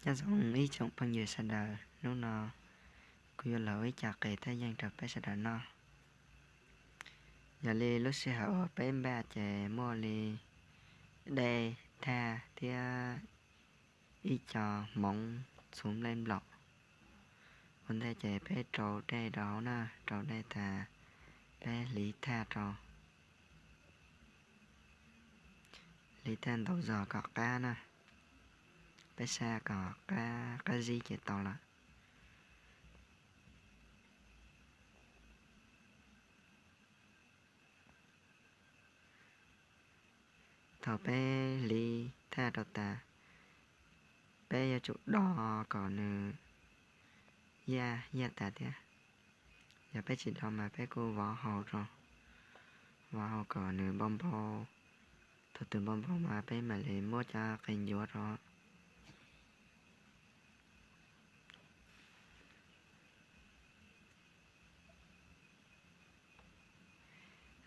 Nyob zoo ib tsoom phooj ywg sawv daws, hnub no kuv yuav los ua ib co qe thaj yeeb rau peb sawv daws noj. Yog li lub sij hawm uas peb npaj ces muaj li dej, thaj thiab ib co hmoov txhuv nplej nplaum. Ua ntej ces peb rau dej rau hauv na, rau dej tas peb hliv thaj rau. Hliv thaj ntau zog kom qab na, peb saib kom qab, qab zib ces tau lawm. Thaum peb hliv thaj rau tas, peb yuav tsum do kom nws yaj, yaj tas thiab. Yog peb tsis do mas peb kuj vov hau rau, vov hau kom nws npau npau. Thaum twg npau npau mas peb mam li muab cov qe ncuav rau.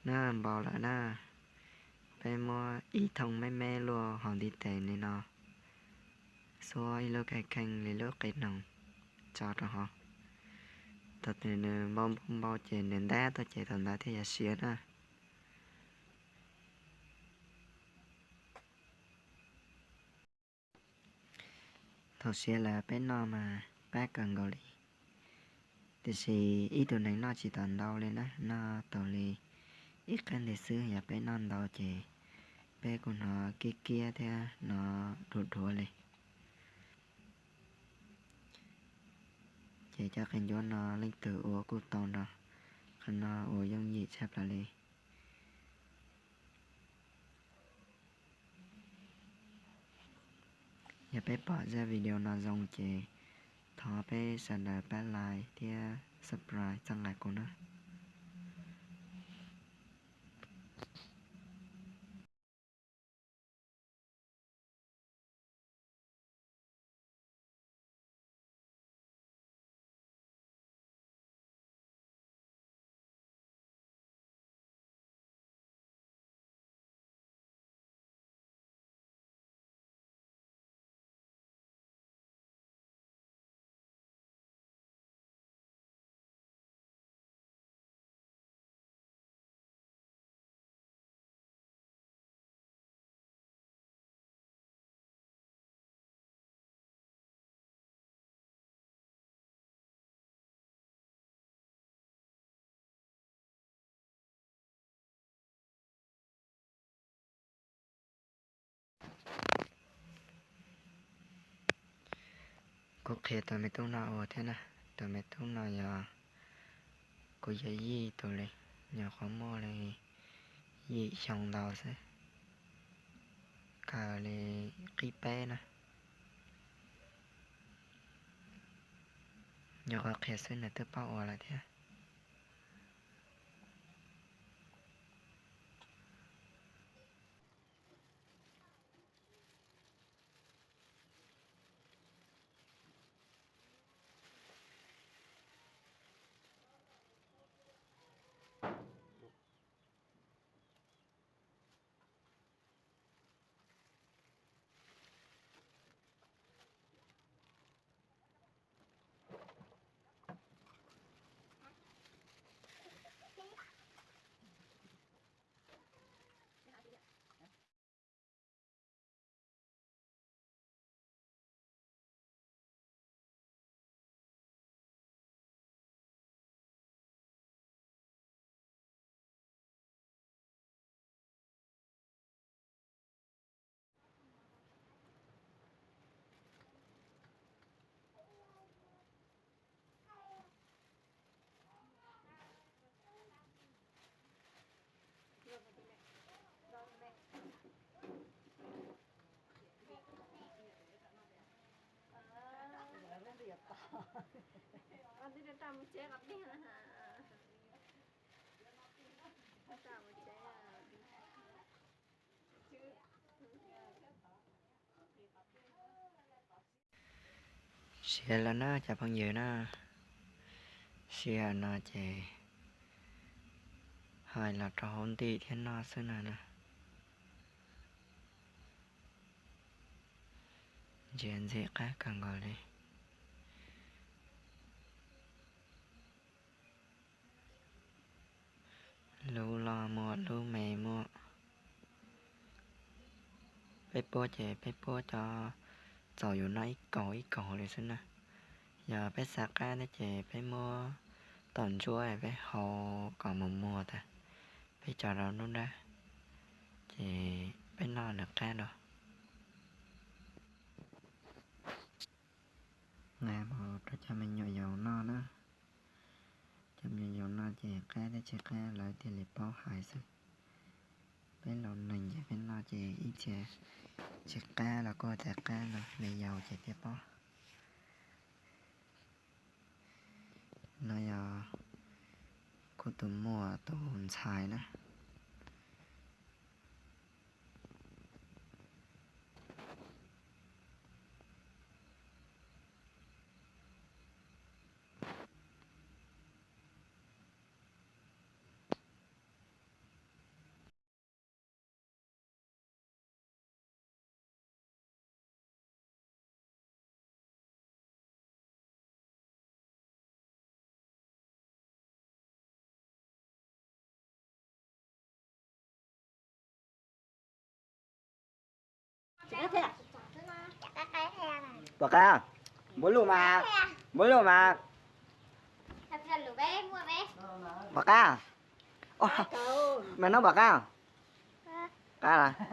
Na, npau lawm na, peb muab ib thooj me me luaj hauv ntiv tes li no, xuab ib lub kheej kheej li lub qe noog tso rau hauv. Thaum twg nws npau npau npau ces nws ntab tuaj ces thaum ntawd thiaj yog siav na. Thaum siav lawm peb noj mas qab kawg nkaus li. Tiam sis ib tug neeg noj tsis tau ntau li na, noj tau li ib qab ntej xwb, yog peb noj ntau ces peb kuj hnov kiab kiab thiab hnov dhuav dhuav li. Ces cov qe ncuav no leej twg ua kuj tau nrog, qhov no ua yooj yim tshaj plaws li. Yog peb pom zaj video no zoo ces thov peb sawv daws pab like thiab subscribe txhawb nqa kuv na. Kuv qhia tus me tub no ua thiab na. Tus me tub no yog kuv yawm yij tus li, nyuam qhuav muaj li yim xyoo ntau xwb, kawg li qib peb na. Nyuam qhuav qhia xwb nws twb paub ua lawm thiab. Siav lawm na cov phooj ywg na, siav no ces hais los rau hauv ntim thiab noj xwb na na. Ntsia ntxim qab kawg nkaus li. Lub loj muaj, lub me muaj. Peb puab ces peb puab cov txaus yus noj ib kaus ib kaus li xwb na. Yog peb xav qab thiab ces peb muab tau ntsuab peb hau kom mus muag tas, peb tso rau lub nrab, ces peb noj lawm qab no. Nqa mus rau cov me nyuam yaus noj na. Cov me nyuam yaus noj ces qab thiab tsis qab lawv thiaj li paub hais xwb. Peb laus neeg ces peb noj ces ib txhia tsis qab los kuj tias qab no, me yaus ces thiaj paub. No yog kuv tus muam tus ntxhais na. Pom qab, npuav lus mas, npuav lus mas. Pom qab, mas noj pom qab, qab las.